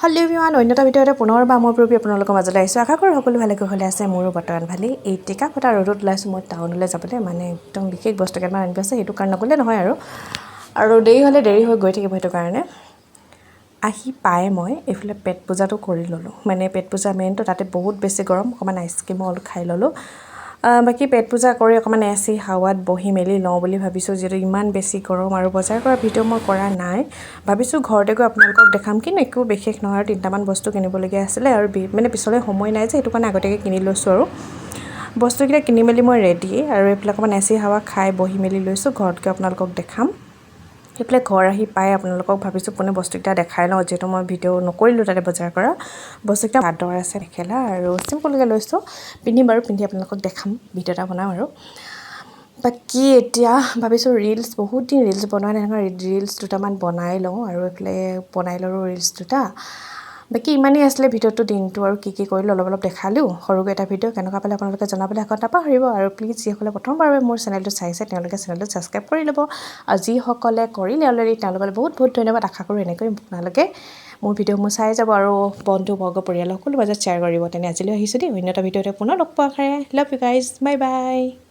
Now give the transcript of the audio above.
Hello' everyone, অন্য এটা ভিডিঅ'তে পুনৰবাৰ মই পূৰ্বী আপোনালোকৰ মাজলৈ আহিছোঁ। আশা কৰোঁ সকলো ভালে কুশলে আছে। মোৰো বৰ্তমান ভালেই। এই টিকা ফটা ৰ'দত ওলাইছোঁ মই টাউনলৈ যাবলৈ, মানে একদম বিশেষ বস্তু কেইটামান আনিব আছে। সেইটো কাৰণে নগ'লে নহয় আৰু আৰু দেৰি হ'লে দেৰি হৈ গৈ থাকিব। সেইটো কাৰণে আহি পাই মই এইফালে পেট পূজাটো কৰি ল'লোঁ। মানে পেট পূজা মেইনটো, তাতে বহুত বেছি গৰম, অকণমান আইচক্ৰীমো অলপ খাই ল'লোঁ। বাকী পেট পূজা কৰি অকণমান এচি হাৱাত বহি মেলি লওঁ বুলি ভাবিছোঁ, যিহেতু ইমান বেছি গৰম। আৰু বজাৰ কৰা ভিডিঅ' মই কৰা নাই। ভাবিছোঁ ঘৰতে গৈ আপোনালোকক দেখাম, কিন্তু একো বিশেষ নহয় আৰু তিনিটামান বস্তু কিনিবলগীয়া আছিলে আৰু মানে পিছলৈ সময় নাই যে, সেইটো কাৰণে আগতীয়াকৈ কিনি লৈছোঁ। আৰু বস্তুকেইটা কিনি মেলি মই ৰেডি আৰু এইফালে অকণমান এচি হাৱা খাই বহি মেলি লৈছোঁ। ঘৰত গৈ আপোনালোকক দেখাম। সেইফালে ঘৰ আহি পাই আপোনালোকক ভাবিছোঁ পোনে বস্তুকেইটা দেখাই লওঁ, যিহেতু মই ভিডিঅ' নকৰিলোঁ তাতে বজাৰ কৰা। বস্তুকেইটা চাদৰ আছে, মেখেলা আৰু চিম্পুলকৈ লৈছোঁ। পিন্ধিম বাৰু, পিন্ধি আপোনালোকক দেখাম, ভিডিঅ' এটা বনাম। আৰু বাকী এতিয়া ভাবিছোঁ ৰিলচ, বহুত দিন ৰিলচ বনোৱা নাই, তেনেকুৱা ৰিলচ দুটামান বনাই লওঁ। আৰু এইফালে বনাই ল'লোঁ ৰিলচ দুটা। বাকী ইমানেই আছিলে ভিডিঅ'টো। দিনটো আৰু কি কি কৰিলোঁ অলপ অলপ দেখালোঁ। সৰুকৈ এটা ভিডিঅ', কেনেকুৱা পালে আপোনালোকে জনাবলৈ আকৌ নাপাহৰিব। আৰু প্লিজ, যিসকলে প্ৰথমবাৰ মোৰ চেনেলটো চাইছে, তেওঁলোকে চেনেলটো ছাবস্ক্ৰাইব কৰি ল'ব। আৰু যিসকলে কৰিলে অলৰেডি, তেওঁলোকলৈ বহুত বহুত ধন্যবাদ। আশা কৰোঁ এনেকৈ আপোনালোকে মোৰ ভিডিঅ'সমূহ চাই যাব আৰু বন্ধু বৰ্গ, পৰিয়াল সকলো মাজত শ্বেয়াৰ কৰিব। তেনে আজিলৈ আহিছোঁ দেই। অন্য এটা ভিডিঅ'তে পুনৰ লগ পোৱা আশাৰে, love you guys, bye bye.